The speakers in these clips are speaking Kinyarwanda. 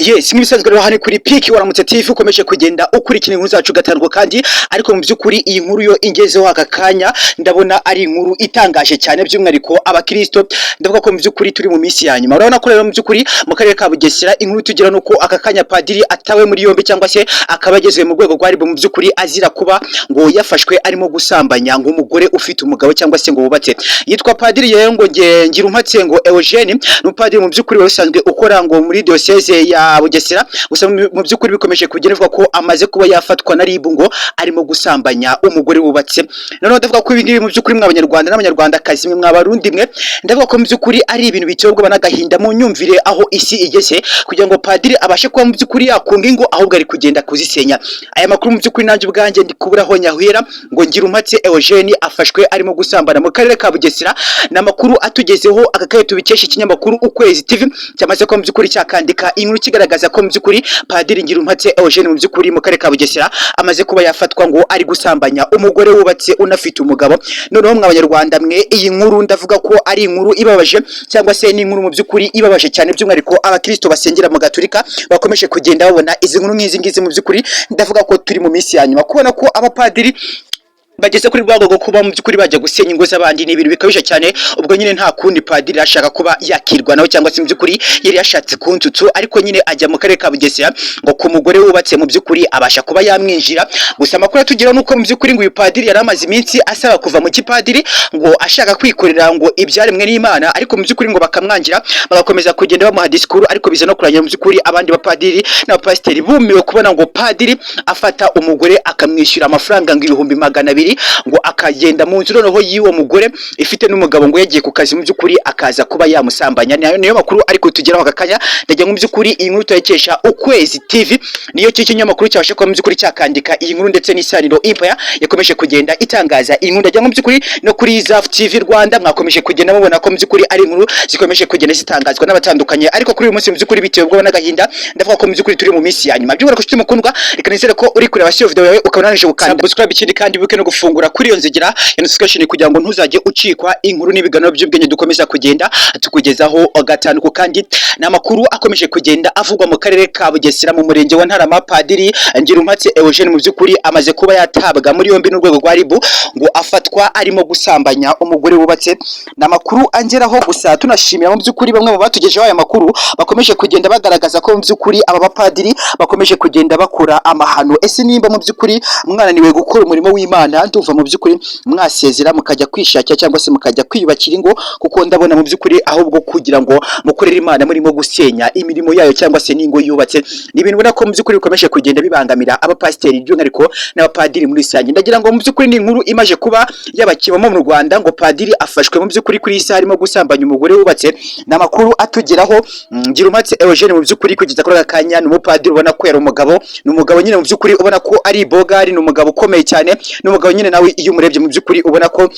Yes, nk'ibisanzwe rero hano kuri Piki Waramutse TV ukomeje kugenda ukurikira inkuru zacu gatandukanye kandi, ariko mu by'ukuri iyi nkuru yo ingezeho aka kanya ndabona ari inkuru itangaje cyane, by'umwihariko abakristo. Ndavuga ko mu by'ukuri turi mu minsi ya nyuma. Urabona ko rero mu by'ukuri mu karere ka Bugesera inkuru tugira nuko aka kanya padiri atawe muri yombi cyangwa se akaba ageze mu rwego rwa RIB, mu by'ukuri azira kuba ngo yafashwe arimo gusambanya ngo umugore ufite umugabo cyangwa se ngo wubatse. Yitwa padiri rero ngo Ngirumpatse ngo Eugene, ni umupadiri mu by'ukuri wari usanzwe ukora ngo muri diocese ya Bugesera. Gusa mu by'ukuri bikomeje kugenda bivuga ko amaze kuba yafatwa na RIB ngo arimo gusambanya umugore wubatse. Noneho ndavuga ko ibi ngibi mu by'ukuri mwa Abanyarwanda n'Abanyarwandakazi mwe, mwa Barundi mwe, ndavuga ko mu by'ukuri ari ibintu biteye ubwoba n'agahinda mu nyumvire aho isi igeze, kugira ngo padiri abashe kuba mu by'ukuri yakunga ingo, ahubwo ari kugenda kuzisenya. Aya makuru mu by'ukuri nanjye ubwanjye ndi kuburaho nyahwera ngo Ngirumpatse Eugene afashwe arimo gusambana mu karere ka Bugesera. Ni amakuru atugezeho aka kanya tubikesha ikinyamakuru Ukwezi TV, cyamaze ko mu by'ukuri cyakandika inkuru kigaragaza ko mu by'ukuri padiri Ngirumpatse Eugene mu by'ukuri mu karere ka Bugesera amaze kuba yafatwa ngo ari gusambanya umugore wubatse unafite umugabo. Noneho mwa Abanyarwanda mwe, iyi nkuru ndavuga ko ari inkuru ibabaje cyangwa se ni inkuru mu by'ukuri ibabaje cyane, by'umwihariko abakristo basengera mu Gaturika bakomeje kugenda babona izi nkuru nk'izi ngizi. Mu by'ukuri ndavuga ko turi mu minsi ya nyuma. Kubona ko abapadiri bageze kuri rwa rwego kuba mu by'ukuri bajya gusenya ingo z'abandi ni ibintu bikabije cyane. Ubwo nyine nta kundi, padiri ashaka kuba yakirwa nawe cyangwa se mu by'ukuri yari yashatse kunsutsu, ariko nyine ajya mu karere ka Bugesera ngo ku mugore wubatse, mu by'ukuri abasha kuba yamwinjira. Gusa amakuru atugeraho nuko mu by'ukuri ngo uyu padiri yari amaze iminsi asaba kuva mu kipadiri, ngo ashaka kwikorera ngo ibyaremwe n'Imana, ariko mu by'ukuri ngo bakamwangira, bagakomeza kugenda bamuha disikuru, ariko biza no kurangira mu by'ukuri abandi bapadiri n'abapasiteri bumiwe kubona ngo padiri afata umugore akamwishyura amafaranga ngo 200,000, ngo akagenda mu nzu noneho y'uwo mugore ifite n'umugabo, ngo yagiye ku kazi, mu by'ukuri akaza kuba yamusambanya. Niyo makuru ariko tugeraho aka kanya. Ndagira ngo mu by'ukuri iyi nkuru tuyakesha Ukwezi TV, niyo cyo kinyamakuru cyabasha kuba mu by'ukuri cyakandika iyi nkuru, ndetse n'Isaniro Empire yakomeje kugenda itangaza iyi nkuru. Ndagira ngo mu by'ukuri no kuri Zaf TV Rwanda mwakomeje kugenda mubona ko mu by'ukuri ari inkuru zikomeje kugenda zitangazwa n'abatandukanye. Ariko kuri uyu munsi mu by'ukuri bitewe ubwoba n'agahinda, ndavuga ko mu by'ukuri turi mu minsi ya nyuma. By'umwihariko nshuti mukundwa, reka nizere ko uri kureba siyo video yawe ukaba unarangije gukanda subscribe, ikindi kandi wibuke no gufungura kuri iyo nzogera ya notification kugira ngo ntuzajye ucikwa inkuru n'ibiganiro by'ubwenge dukomeza kugenda tukugezaho gatanu ku kandi. Ni amakuru akomeje kugenda avugwa mu karere ka Bugesera mu murenge wa Ntarama. Padiri Ngirumpatse Eugene mu by'ukuri amaze kuba yatabwa muri yombi n'urwego rwa RIB, ngo afatwa arimo gusambanya umugore wubatse. Ni amakuru angeraho, gusa tunashimira mu by'ukuri bamwe mu batugejeho aya makuru bakomeje kugenda bagaragaza ko mu by'ukuri aba bapadiri bakomeje kugenda bakora amahano. Ese nimba mu by'ukuri mwananiwe gukora umurimo w'Imana, ndumva mu by'ukuri mwasezera mukajya kwishakira cyangwa se mukajya kwiyubakira ingo, kuko ndabona mu by'ukuri ahubwo kugira ngo mukorere Imana murimo gusenya imirimo yayo cyangwa se n'ingo yubatse. Ni ibintu ubona ko mu by'ukuri bikomeje kugenda bibangamira abapasiteri, by'umwihariko n'abapadiri muri rusange. Ndagira ngo mu by'ukuri ni inkuru imaje kuba y'abakibamo mu Rwanda, ngo padiri afashwe mu by'ukuri kuri iyi saha arimo gusambanya umugore wubatse. Ni amakuru atugeraho. Ngirumpatse Eugene mu by'ukuri kugeza kuri aka kanya ni umupadiri ubona ko yari umugabo, ni umugabo nyine mu by'ukuri ubona ko ari ibogari, ni umugabo ukomeye cyane, ni umugabo nyine nawe iyo umurebye mu by'ukuri ubona ko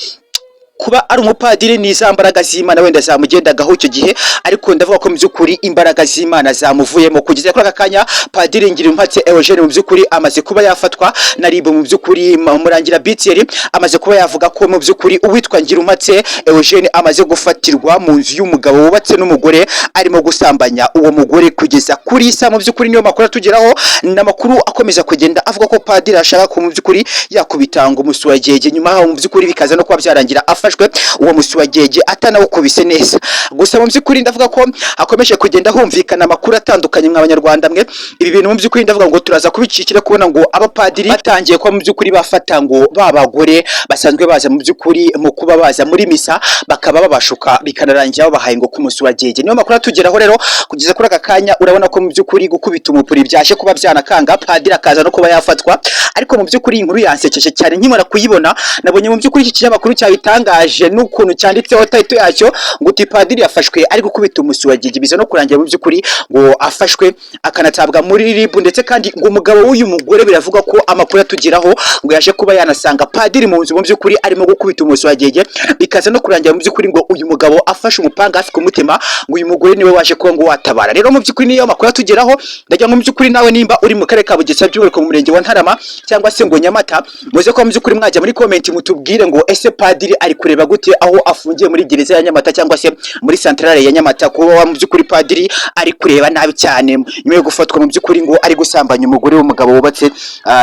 kuba ari umupadiri ni za mbaraga z'Imana wenda zamugendagaho icyo gihe, ariko ndavuga ko mu by'ukuri imbaraga z'Imana zamuvuyemo. Kugeza kuri aka kanya padiri Ngirumpatse Eugene mu by'ukuri amaze kuba yafatwa na RIB. Mu by'ukuri Murangira BTR amaze kuba yavuga ko mu by'ukuri uwitwa Ngirumpatse Eugene amaze gufatirwa mu nzu y'umugabo wubatse n'umugore arimo gusambanya uwo mugore. Kugeza kuri isa mu by'ukuri niyo makuru atugeraho. Ni amakuru akomeza kugenda avuga ko padiri ashaka ko mu by'ukuri yakubita ngo umusuwagege, nyuma aho mu by'ukuri bikaza no kuba byarangira afashwe uwo musuwagege atanawukubise neza. Gusa mu by'ukuri ndavuga ko hakomeje kugenda humvikana amakuru atandukanye. Mwa Banyarwanda mwe, ibi bintu mu by'ukuri ndavuga ngo turaza kubicikira, kubona ngo abapadiri batangiye kuba mu by'ukuri bafata ngo ba bagore basanzwe baza mu by'ukuri mu kuba baza muri misa, bakaba babashuka, bikanarangira babahaye ngo ku musuwagege. Niyo makuru atugeraho rero kugeza kuri aka kanya. Urabona ko mu by'ukuri gukubita umupuri byaje kuba byanakanga, padiri akaza no kuba yafatwa. Ariko mu by'ukuri iyi nkuru yansekeje cyane nkimara kuyibona. Nabonye mu by'ukuri iki kinyamakuru cyabitangaje n'ukuntu cyanditseho title yacyo ngo uti padiri yafashwe ari gukubita umusuwagege, biza no kurangira mu by'ukuri ngo afashwe akanatabwa muri RIB. Ndetse kandi ngo umugabo w'uyu mugore biravugwa ko amakuru atugeraho ngo yaje kuba yanasanga padiri mu nzu mu by'ukuri arimo gukubita umusuwagege, bikaza no kurangira mu by'ukuri ngo uyu mugabo afashe umupanga hafi kumutima, ngo uyu mugore niwe waje kuba ngo watabara. Rero mu by'ukuri niyo makuru atugeraho. Ndagira ngo mu by'ukuri nawe nimba uri mu karere ka Bugesera, by'umwihariko mu murenge wa Ntarama cyangwa se ngo Nyamata, muze ko mu by'ukuri mwajya muri comment mutubwire ngo ese padiri ari kureba. Kureba gute aho afungiye muri gereza ya Nyamata cyangwa se muri centrale ya Nyamata, kuba mu by'ukuri padiri ari kureba nabi cyane nyuma yo gufatwa mu by'ukuri ngo ari gusambanya umugore w'umugabo wubatse.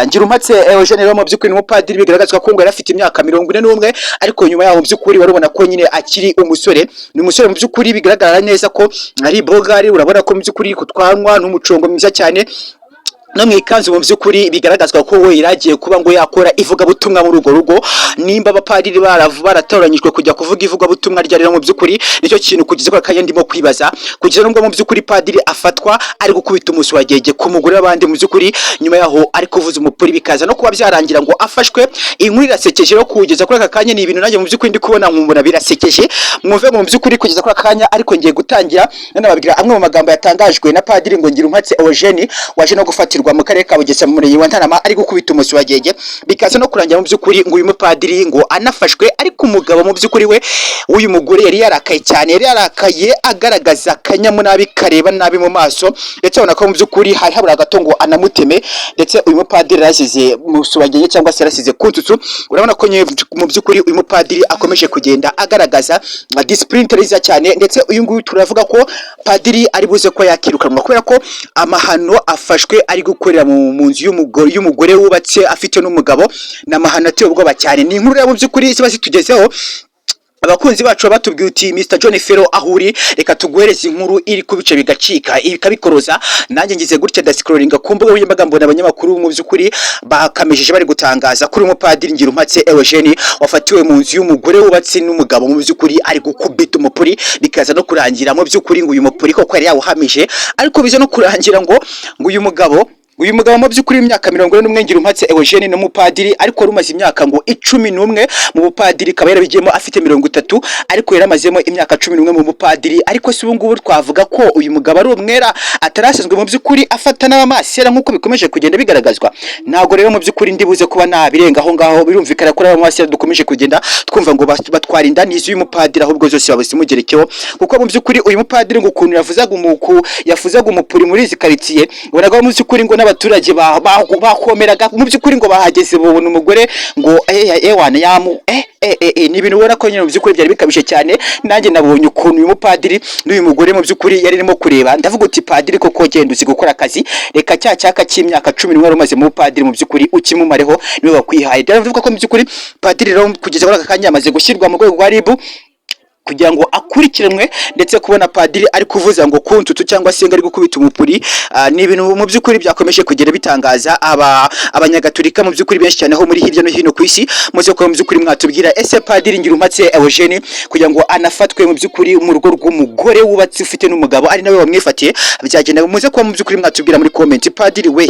Ngirumpatse Eugene rero mu by'ukuri ni umupadiri bigaragazwa ko ngo yari afite imyaka 41, ariko nyuma yaho mu by'ukuri warubona ko nyine akiri umusore. Ni umusore mu by'ukuri bigaragara neza ko ari bogari. Urabona ko mu by'ukuri kutwanwa n'umucongo mwiza cyane, no mu ikanzu mu by'ukuri bigaragazwa ko we yaragiye kuba ngo yakora ivugabutumwa muri urwo rugo. Nimba abapadiri baratoranyijwe kujya kuvuga ivugabutumwa rya rero, mu by'ukuri nicyo kintu kugeza ko akanya ndimo kwibaza, kugeza nubwo mu by'ukuri padiri afatwa ari gukubita umuswagege ku mugore w'abandi, mu by'ukuri nyuma yaho ari kuvuza umupuri, bikaza no kuba byarangira ngo afashwe. Inkuru irasekeje rero kugeza kuri aka kanya. Ni ibintu nanjye mu by'ukuri ndi kubona nkumbona birasekeje. Mwumve ngo mu by'ukuri kugeza kuri aka kanya, ariko ngiye gutangira nanababwira amwe mu magambo yatangajwe na padiri ngo Ngirumpatse Eugene, waje no gufatirwa mu karere ka Bugesera mu murenge wa Ntarama ari gukubita umuswagege, bikaza no kurangira mu by'ukuri ngo uyu mupadiri ngo anafashwe. Ariko umugabo mu by'ukuri we w'uyu mugore yari yarakaye cyane, yari yarakaye agaragaza akanyamunabi, kareba nabi mu maso, ndetse ubona ko mu by'ukuri hari habura gato ngo anamuteme. Ndetse uyu mupadiri yarasize muswagege cyangwa se yarasize kuntutsu. Urabona ko nyine mu by'ukuri uyu mupadiri akomeje kugenda agaragaza discipline nziza cyane. Ndetse uyu nguyu turavuga ko padiri ari buze ko yakirukanwa, kubera ko amahano afashwe ari gukorera mu nzu y'umugore wubatse afite n'umugabo ni amahano ateye ubwoba cyane. Ni inkuru rero mu by'ukuri ziba zitugezeho. Abakunzi bacu batubwiye uti: "Mr John Ferro, aho uri reka tuguhereze inkuru iri kubice bigacika ikabikoroza." Nanjye ngize gutya ndascrollinga ku mbuga nkoranyambaga, mbona abanyamakuru mu by'ukuri bakamejeje bari gutangaza kuri umupadiri Ngirumpatse Eugene wafatiwe mu nzu y'umugore wubatse n'umugabo, mu by'ukuri ari gukubita umupuri, bikaza no kurangira mu by'ukuri ngo uyu mupuri koko yari yawuhamije. Ariko biza no kurangira ngo uyu mugabo mu by'ukuri w'imyaka 41, Ngirumpatse Eugene, n'umupadiri, ariko wari umaze imyaka ngo 11 mu bupadiri, akaba yarabigiyemo afite 30, ariko yaramazemo imyaka 11 mu bupadiri. Ariko si ubu ngubu twavuga ko uyu mugabo ari umwera, atarasanzwe mu by'ukuri afata n'abamasera nk'uko bikomeje kugenda bigaragazwa. Ntabwo rero mu by'ukuri ndibuze kuba nabirenga aho ngaho. Birumvikana ko abamasera dukomeje kugenda twumva ngo batwara inda n'iz'uyu mupadiri, ahubwo zose bazimugerekeho, kuko mu by'ukuri uyu mupadiri ngo ukuntu yavuzaga umupuri muri izi karitsiye, ubonaga mu by'ukuri ngo n'abaturage bakomeraga mu by'ukuri ngo bahageze babona umugore ngo ewana yamu ni ibintu ubona ko nyine mu by'ukuri byari bikabije cyane. Nanjye nabonye ukuntu uyu mupadiri n'uyu mugore mu by'ukuri yari arimo kureba, ndavuga uti: "Padiri koko genda uzi gukora akazi, reka cya cyaka cy'imyaka 11 wari umaze mu bupadiri mu by'ukuri ukimumareho, niwe wakwihaye." Ndavuga ko mu by'ukuri padiri rero kugeza kuri aka kanya yamaze gushyirwa mu rwego rwa RIB kugira ngo akurikiranwe. Ndetse kubona padiri ari kuvuza ngo kuntutu cyangwa se ngo ari gukubita umupuri, ni ibintu mu by'ukuri byakomeje kugenda bitangaza aba abanyagatulika mu by'ukuri benshi cyane aho muri hirya no hino ku isi. Muze ko mu by'ukuri mwatubwira: ese padiri Ngirumpatse Eugene kugira ngo anafatwe mu by'ukuri mu rugo rw'umugore wubatse ufite n'umugabo, ari nawe wamwifatiye, byagenda? Muze kuba mu by'ukuri mwatubwira muri comment. Padiri we.